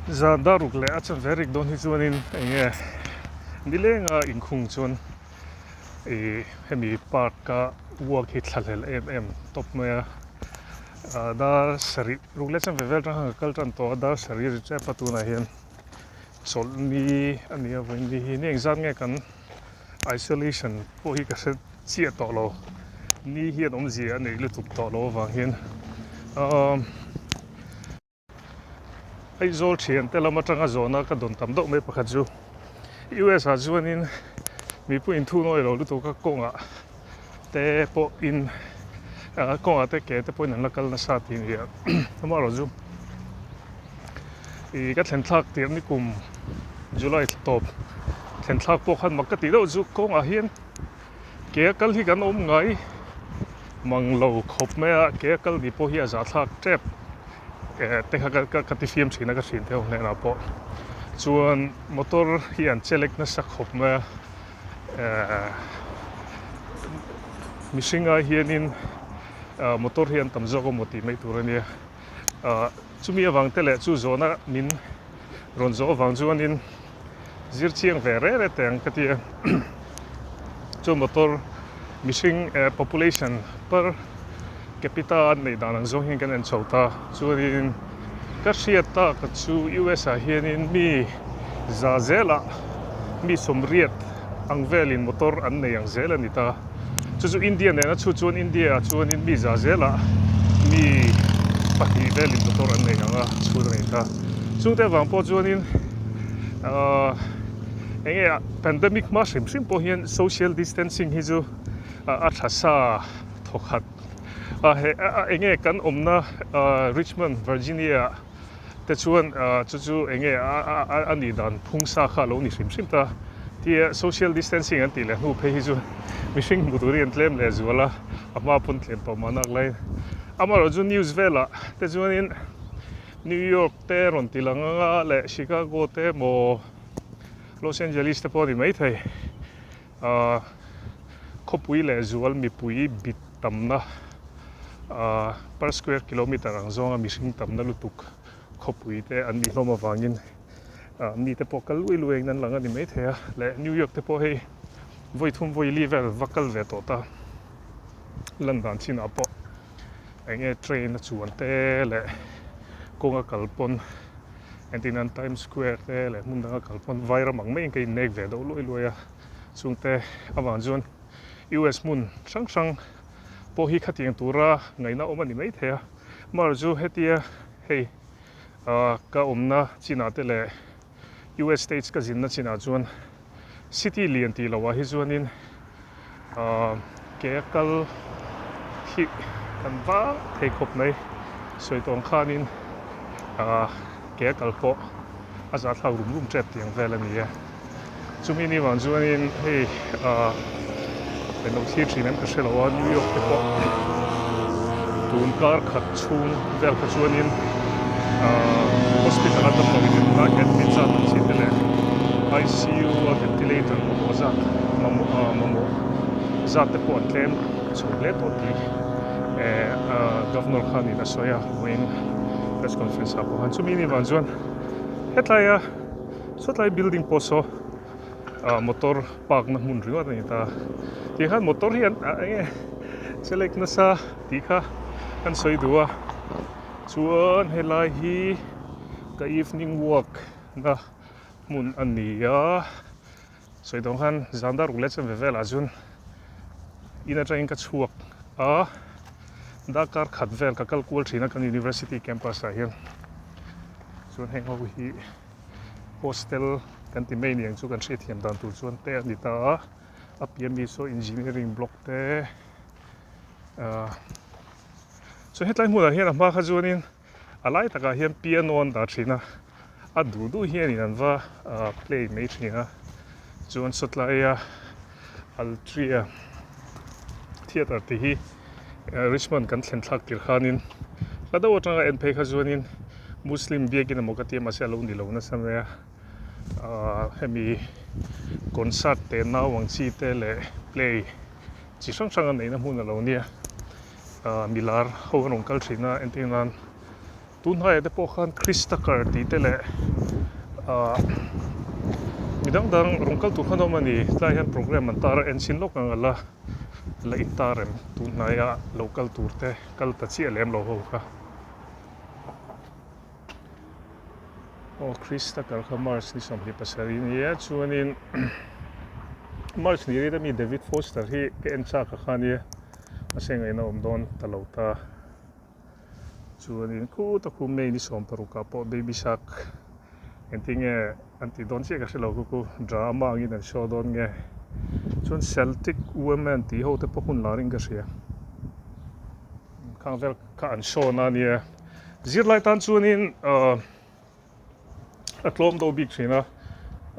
Zan dar ruk leh a chanve rik dawn hi chuanin eng nge nilenga inkhung chuan ih hemi park a walk hi thlahlel em em tawp mai a, ah dar sarih ruk leh chanve vel atang khan ka kal tan tawh a dar sarih ri tep a tunah hian chawlhni a ni a vawiin hi ni engzat nge kan isolation pawh hi ka hre chiah tawh lo ni hian awmzia a neih lutuk tawh loh avang hian ahh Aizawl thian te lam atanga zawhna ka dawn tam deuh mai pakhat chu US ah chuanin mipui in thu nawi lo lutuk a kawngah te pawh in ah kawngah te ke te pawhin an la kal nasa tih a ni a amaherawhchu ih ka thlen thlak tirh ni kum July thla tawp thlen thlak pawh khan mak ka tih deuh chu kawngah hian ke a kal hi kan awm ngai mang lo khawp mai a ke a kal ni pawh hi a zahthlak tep eh te kha ka ka ti fiam thin a ka hrin theih hnenah pawh chuan motor hi an che lek nasa khawp mai a eh mihring ai hianin ah motor hi an tam zawk a maw tih mai tur a nia ah chumi avang te leh chu zawhna min rawn zawh avang chuanin zir chiang ve reh reh teh ang ka ti a chu motor mihring eh population per capita an neih dan ang zawng hian kan en chho ta chuanin ka hriat tak chu U_S ah hianin mi za zelah mi sawmriat ang velin motor an nei ang zel a ni ta. Chu chu India nena chhut chuan India ah chuanin mi za zelah mi pahnih velin motor an nei ang a chhut a nei ta. Chungte avang pawh chuanin ahh eng nge pandemic hma hrim hrim pawh hian social distancing hi chu a tha sa thawkhat a he eng nge kan awmna ahh Richmond Virginia ah te chuan chu chu eng nge a nih dan phung sa kha a lo ni hrim hrim ta. Tia social distancing an tih leh hnu phei hi chu mihring hmuh tur hi an tlem leh zual a, a hma pawn tlem tawh mah nak laiin. Amaherawh chu news velah te chuanin New York te rawn ti lang anga leh Chicago te emaw Los Angeles te pawh a ni maithei. Ahh khawpui leh zual mipui bit tamna ahh per square kilometer ang zawnga mihring tamna lutuk khawpui te an nih hlawm avangin ahh mite pawh kal luai luai in an lang a ni maithei a leh New York te pawh hei vawi thum vawi li vel va kal ve tawh ta lan dan chinah pawh eng nge train a chuan te leh kawnga kal pawn entir nan Times Square te leh hmun danga kal pawn vairam ang maiin ka innek ve deuh luai luai a. Chungte avang chuan US hmun hrang hrang pawh hi khatiang tura ngaihna awm a ni maithei a. Amaherawhchu chu hetia hei ka awmna chinah te leh US states ka zinna chinah chuan city lian tih loh ah hi chuanin ke a kal hi kan vang thei khawp mai. Sawi tawng khanin ke a kal pawh a zahthlak rum rum tep tiang vel a ni e. Chumi ni vang chuanin hei ah eng lo thlir thin em ka hre lo a New York te pawh tun kar khat chhung vel kha chuanin ah hospital a damlo in engah hian admit zat ang chi te leh I_C_U a ventilator mamawh zat mamawh ah mamawh zat te pawh an tlem chho hle tawh tih eh ah governor khanin a sawi a vawiin press conference ah pawh khan chumi ni vang chuan hetlai a. Sawtlai building pawh saw ah motor park na hmun ringawt a ni ta. Tih khan motor hi an ah eng nge select nasa tih kha kan sawi duh a. Chuan helai hi ka evening walk na hmun a ni a. Sawi dawn khan zan dar ruk leh chuan ve velah chuan in atangin ka chhuak a. Darkar khat vel ka kal kual thin a kan university campus ah hian. Chuan heng ho hi hostel kan ti mai niang chu kan hriatthiam dan tur chuan te a ni ta a a piah mi saw engineering block te ahh chuan hetlai hmunah hian a hma kha chuanin a lai takah hian piano an dah thin a a duh duh hianin an va ahh play mai thin a chuan sawtlaia Altria theatre tih hi Richmond kan thlen thlak tir khanin hla deuh atanga en phei kha chuanin Muslim biakin emaw ka ti a mahse a lo ni lo nasa mai a ahh hemi concert te nau ang chi te leh play chi hrang hrang a neihna hmun a lo nia ahh milar ho an rawn kal thin a entir nan. Tun hnuaiah te pawh khan Chris Tucker tih te leh ahh mi dang dang rawn kal tur khan a awm a ni. Tlaiah hian programme an tar a en chhin lawk ang a la la intar em tun hnaia lo kal tur te kal ta chiah lem lo ho kha. Aw Chris Tucker kha March ni 27 a ni a chuanin March ni rit ami David Foster hi ka en chak a kha nia mahse ngaihna awm dawn ta lo ta. Chuanin khut a khu May ni 16 ah pawh Baby Shark engtin nge an tih dawn chiah ka hre lo khu khu drama angin an show dawn nge chuan Celtic Women tih ho te pawh hun lar in ka hria khang vel kha an show na ania zirlai tan chuanin ahh a tlawm deuh bik thin a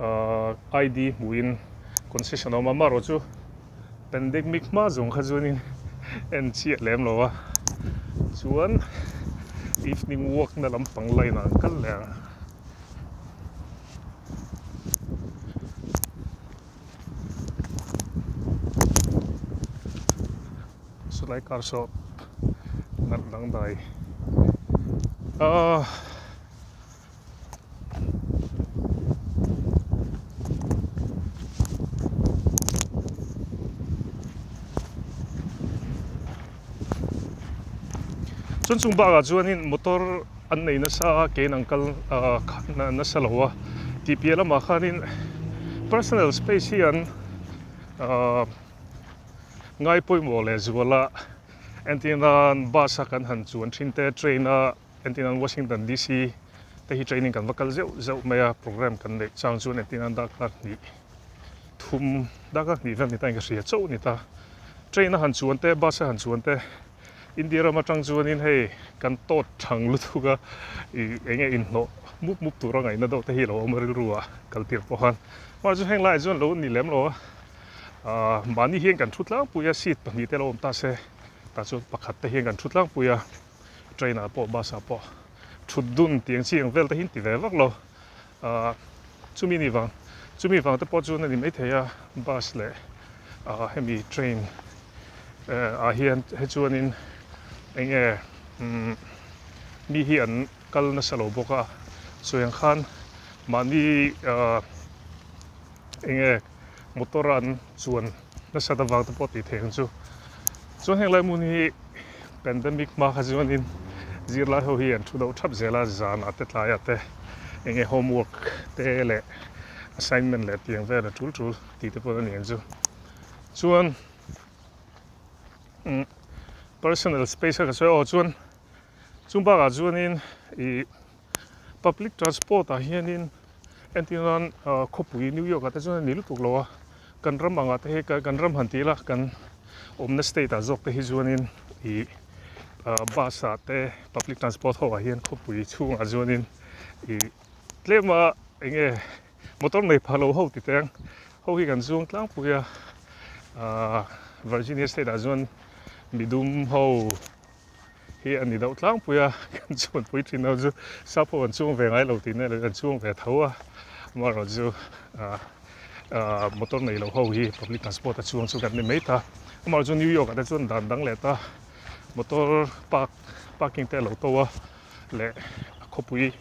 ahh ID hmuhin concession a awm a amaherawh chu pandemic hma zawng kha chuanin en chiah lem lo a chuan evening walk na lampang line ah an kal leh ang. Chulai car saw nalh dangdai ahh chuan chung bakah chuanin motor an nei nasa a kein an kal ahh nasa lo a tih piah lamah khanin personal space hi an ahh. Ngai pawimawh leh zuala entir nan bus a kan han chuan thin te train a entir nan Washington DC te hi training kan va kal zeuh zeuh mai a program kan neih chang chuan entir nan darkar hnih thum darkar hnih vel ni ta in ka hria chauh a ni ta train a han chuan te bus a han chuan te India ram atang chuanin hei kan tawt thang lutuk a ih eng nge inhnawh mup mup tur a ngaihna deuh te hi a lo awm a rilru ah kal tir pawh khan mahse heng laiah chuan lo ni lem lo a. Ahh mahni hian kan thu tlangpui a seat pahnih te lo awm ta se tah chuan pakhat te hian kan thu tlangpui a train ah pawh bus ah pawh thut dun tih ang chi ang vel te hi an ti ve vak lo ahh chumi ni vang chumi vang te pawh chuan a ni maithei a bus leh ahh hemi train eh ah hian he chuanin eng nge umm mi hi an kal nasa lo bawk a sawi ang khan mahni ahh eng nge. Motor an chuan nasat avang te pawh tih theih ang chu. Chuan heng lai hmun hi pandemic hma kha chuanin zirlai ho hi an thu deuh thap zel a, zanah te tlaiah te eng nge homework te leh assignment leh tiang vel a tul tul tih te pawh a ni ang chu. Chuan umm personal space a ka sawi aw chuan chung bakah chuanin ih Public transport ah hianin entir nan khawpui New York ah te chuan a ni lutuk lo a, kan ram angah te hi kan ram han ti ila kan awmna state ah zawk te hi chuanin ih bus ah te public transport ho ah hian khawpui chhungah chuanin ih tlem a eng nge motor nei phah lo ho ti teh ang ho hi kan zuang tlangpui a ah Virginia state ah chuan midum ho. hi a ni deuh tlangpui a kan chuanpui thin ho chu sap ho an chuang ve ngai lo tih na erawh an chuang ve tho a amaherawh chu ah ah motor nei lo ho hi public transport a chuang chu kan ni mai ta amaherawh chu New York ah te chuan dan dang leh ta motor park parking te a lo to a leh a khawpui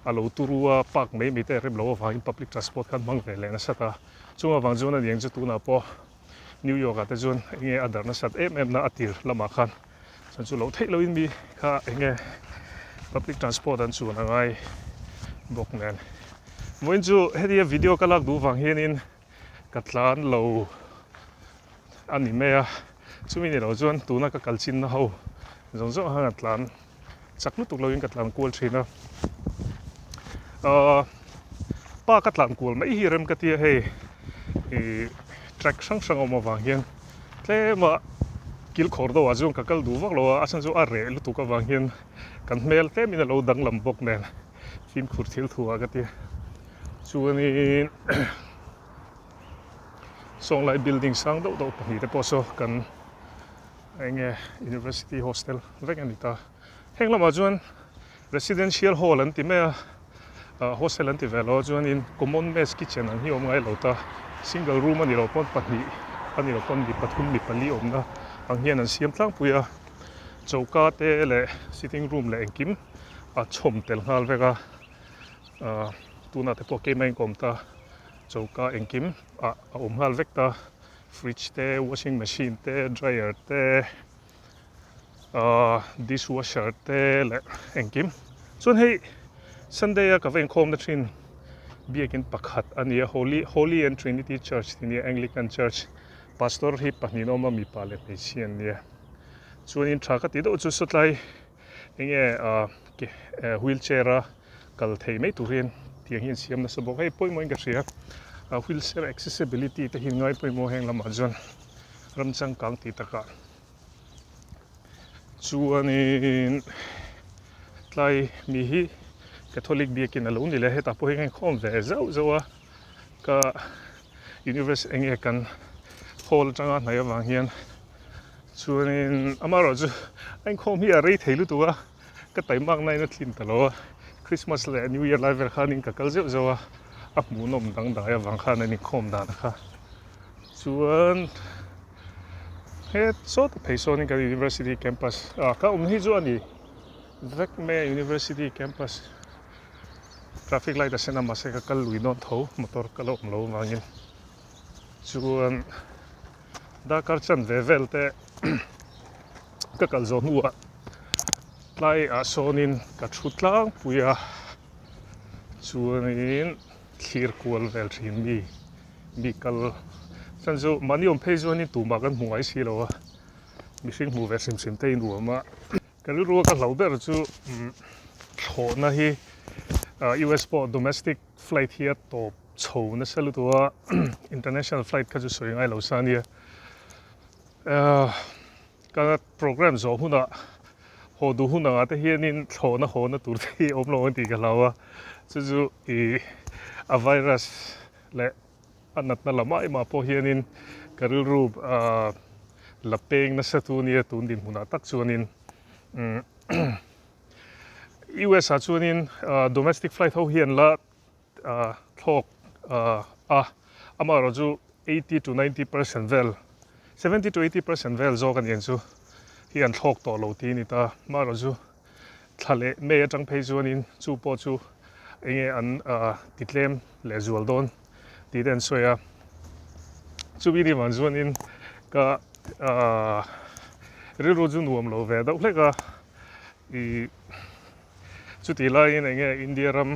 a lo turu a park mai mai te a rem loh avangin public transport khan hmang ve leh nasa ta chung avang chuan a niang chu tunah pawh New York ah te chuan eng nge a darh nasat em em na a tir lamah khan chuan chu loh theih lohin mi kha eng nge public transport an chuan a ngai bawk nen. Vawiin chu hetia video ka lak duh vang hianin ka tlan lo a ni mai a, chumi ni lo chuan tuna ka kal chinna ho zawng zawng khan ka tlan chak lutuk loin ka tlan kual thin a, ahh pa ka tlan kual mai hi rem ka tia hei ih track hrang hrang a awm avang hian tlem a kilkhawr deuh ah chuan ka kal duh vak lo a a chhan chu a reh lutuk avang hian kan hmel tlem in a lo danglam bawk nen fimkhur thil thu ah ka tia chuanin sawnglai building sang deuh deuh pahnih te pawh saw kan. Eng nge University hostel vek a ni ta. Heng lamah chuan residential hall an ti mai a, ah hostel an ti ve lo a chuanin common mess kitchen ang hi a awm ngai lo ta. Single room a ni lo pawn pahnih a ni lo pawn mi pathum mi pali awmna ang hian an siam tlangpui a. Choka te leh sitting room leh engkim a chhawm tel nghal vek a ahh tunah te pawh keimah in ka awm ta choka engkim ah a awm nghal vek ta fridge te washing machine te dryer te ahh dish washer te leh engkim chuan hei sunday a ka va inkhawm na thin biakin pakhat a ni a holy holy and trinity church tih nia anglican church pastor hi pahnih an awm a mipa leh hmeichhia an nia chuanin tha ka tih deuh chu sawtlai enge ahh ke wheel chair a kal thei mai tur hian tiang hi an siam nasa bawk hei pawimawh in ka hria a wheel chair accessibility te hi an ngai pawimawh heng lamah chuan ram changkang tih takah chuanin tlai mi hi catholic biakin a lo ni leh hetah pawh hian a inkhawm ve zauh zauh a ka universe eng nge kan hall atanga hnaih avang hian chuanin amaherawhchu a inkhawm hi a rei thei lutuk a ka taimak na in a thlin ta lo a christmas leh new year lai vel khanin ka kal zeuh zeuh a a hmuhnawm dangdai avang khan an inkhawm dan kha chuan he sawta phei sawnin kan university campus ah ka awm hi chu a ni vek mai a university campus traffic light a sen a mahse ka kal lui dawn tho motor ka la awm lo avangin chuan darkar chanve vel te ka kal zawh hnuah tlai ah sawnin ka thu tlangpui a chuanin thlir kual vel thin mi mi kal chuan chu mahni awm phei chuanin tumah kan hmu ngai si lo a mihring hmuh ve hrim hrim te hi nuam a ka rilru a ka hlauh ber chu thlawhna hi US pawh domestic flight hi a tawp chho nasa lutuk a international flight kha chu sawi ngai lo sa ania ka program zawh hunah haw duh hun angah te hianin thlawhna hawna tur te hi awm lo ang tih ka hlau a chu chu ih a virus leh a natna lamah emah pawh hianin ka rilru ah la peng nasa tu nia tun dinhmunah tak chuanin umm US ah chuanin ah domestic flight ho hian la thlawk a amaherawh chu 80 to 90 percent vel 70 to 80 percent vel zawk a ni ang chu hi an thlawk tawh lo tih a ni ta amaherawh chu thla leh May atang phei chuanin chu pawh chu eng nge an ti tlem leh zual dawn tih te an sawi a chumi ni vang chuanin ka rilru chu nuam lo ve deuh hlek a ih chutih laiin eng nge India ram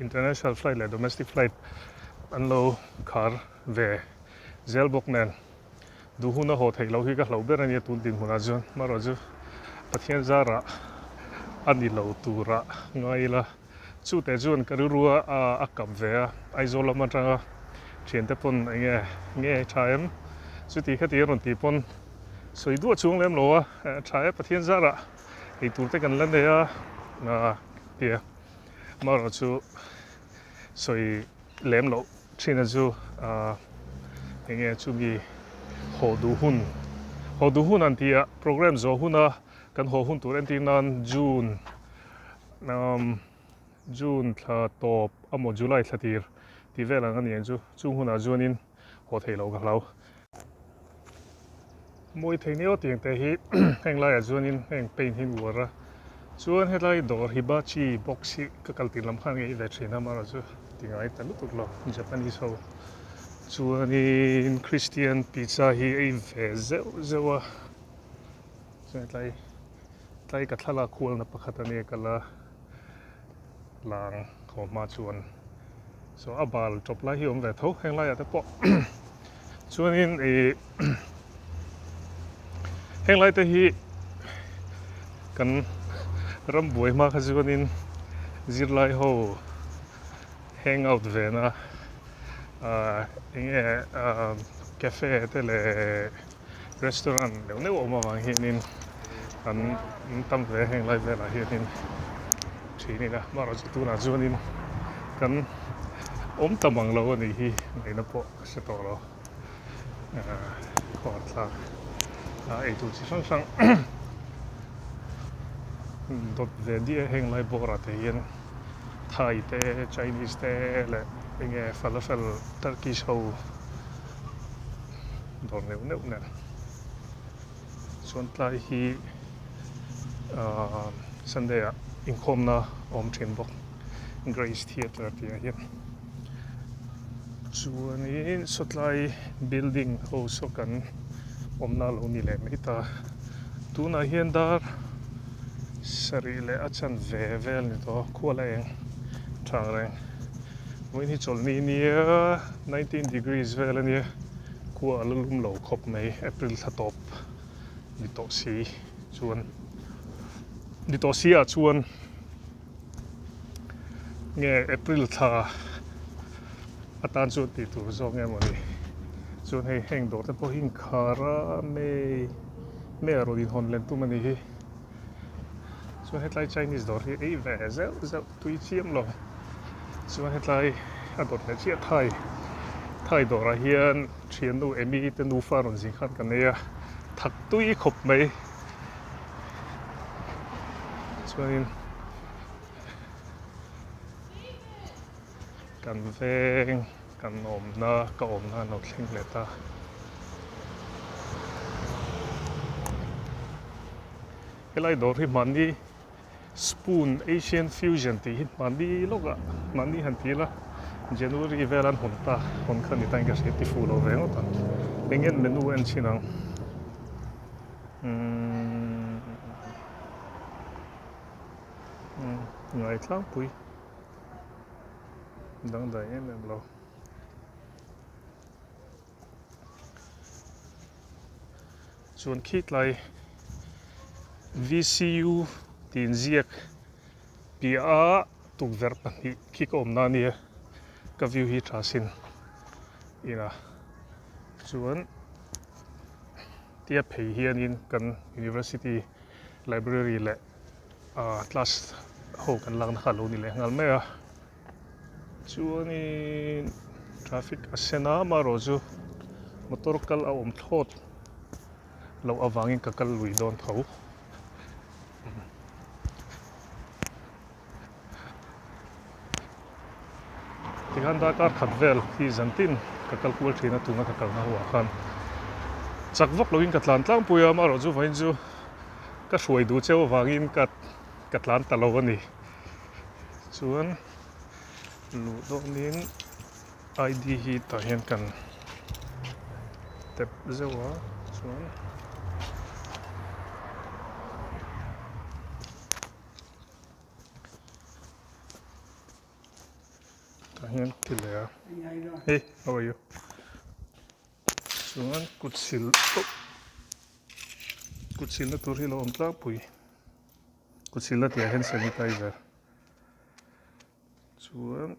International flight leh domestic flight an lo khar ve zel bawk nen duh hun a haw theih loh hi ka hlauh ber a nia tun dinhmunah chuan amaherawh chu Pathian zarah a ni lo turah ngai ila chuteh chuan ka rilru a a kap ve a Aizawl lam atanga thiante pawn eng nge nge tha em chuti khati a rawn tih pawn sawi duah chuang lem lo a tha e Pathian zarah eitur te kan la nei a tia. Amaherawh chu sawi lem loh thina chu ahh eng nge chumi haw duh hun haw duh hun an tih a program zawh huna kan haw hun tur entir nan June umm June thla tawp amaw July thla tir tih vel ang a ni ang chu chung hunah chuanin haw theih loh ka hlau. Mawi thei nia tiang te hi heng laiah chuanin heng paint hi an uar a chuan hetlai dawr hibachi box hi ka kal tir lam khan ngei ve thin a amaherawh chu ti ngai ta lutuk lo Japanese ho chuanin Christian pizza hi ei ve zeuh zeuh a chuan hetlai tlai ka thlalak hualna pakhat a nia ka la lang haw hma chuan so a bal tawp lai hi a awm ve tho heng laiah te pawh chuanin ih heng lai te hi kan ram buai hma kha chuanin zirlai ho hang out ve na ah eng nge ah cafe te leh restaurant neuh neuh a awm avang hianin an tam ve heng lai velah hianin thin ila amaherawhchu tunah chuanin kan awm ta mang lo a nih hi ngaihna pawh ka hre tawh lo ahh khawngaih thlak a eitur chi hrang hrang dawt ve diah heng lai bawrah te hian Thai te Chinese te leh enge falafel Turkish ho dawr neuh neuh nen chuan tlai hi ahh Sunday ah. inkhawmna a awm thin bawk Grace Theatre tih ah hian chuanin sawtlai building ho saw kan awmna a lo ni leh mai ta tunah hian dar sarih leh a chanve vel ni tawh a khua la eng thang reng vawiin hi chawlhni nia nineteen degrees vel a nia khua a la lum lo khawp mai April thla tawp ni tawh si chuan ni tawh si ah chuan nge April thla atan chuan tih tur zawk nge mawni chuan hei heng dawr te pawh hi inkhar a May May ah rawn inhawn len tum a nih hi chuan hetlai Chinese dawr hi ei ve zeuh zeuh tui chiam lo chuan hetlai a dawt leh chiah thai thai dawrah hian thiannu Amy te nufa rawn zin khan ka nei a thak tui khawp mai. Chuanin kan veng kan awmna ka awmna an lo thleng leh ta. Helai dawr hi mahni spoon Asian fusion tih hi mahni lawkah mahni han ti ila January vel an hawn ta hawn kha ni ta in ka hria ti fuh lo ve ngawt ang eng nge menu en chhin ang. Umm ngai tlangpui dangdai em em lo chuan khi tlai V_C_U tih inziak piah a tukverh pahnih khi ka awmna ania ka view hi tha sin inah chuan. Tia phei hianin kan University Library leh ah class ho kan lakna kha a lo ni leh nghal mai a chuanin traffic a sen a amaherawh chu motor kal a awm thlawt loh avangin ka kal lui dawn tho. Tikhan darkar khat vel hi zantin ka kal kual thin a tuna ka kalna ho ah khan chak vak loin ka tlan tlangpui a amaherawh chu vawiin chu ka hruai duh cheu avangin ka ka tlan ta lo a ni chuan luh dawnin I_D hi tah hian kan tap zeuh a chuan. Tah hian ti leh a hey how are you chuan kut sil oh kut silna tur hi a lo awm tlangpui kut silna tih ah hian sanitizer chuan.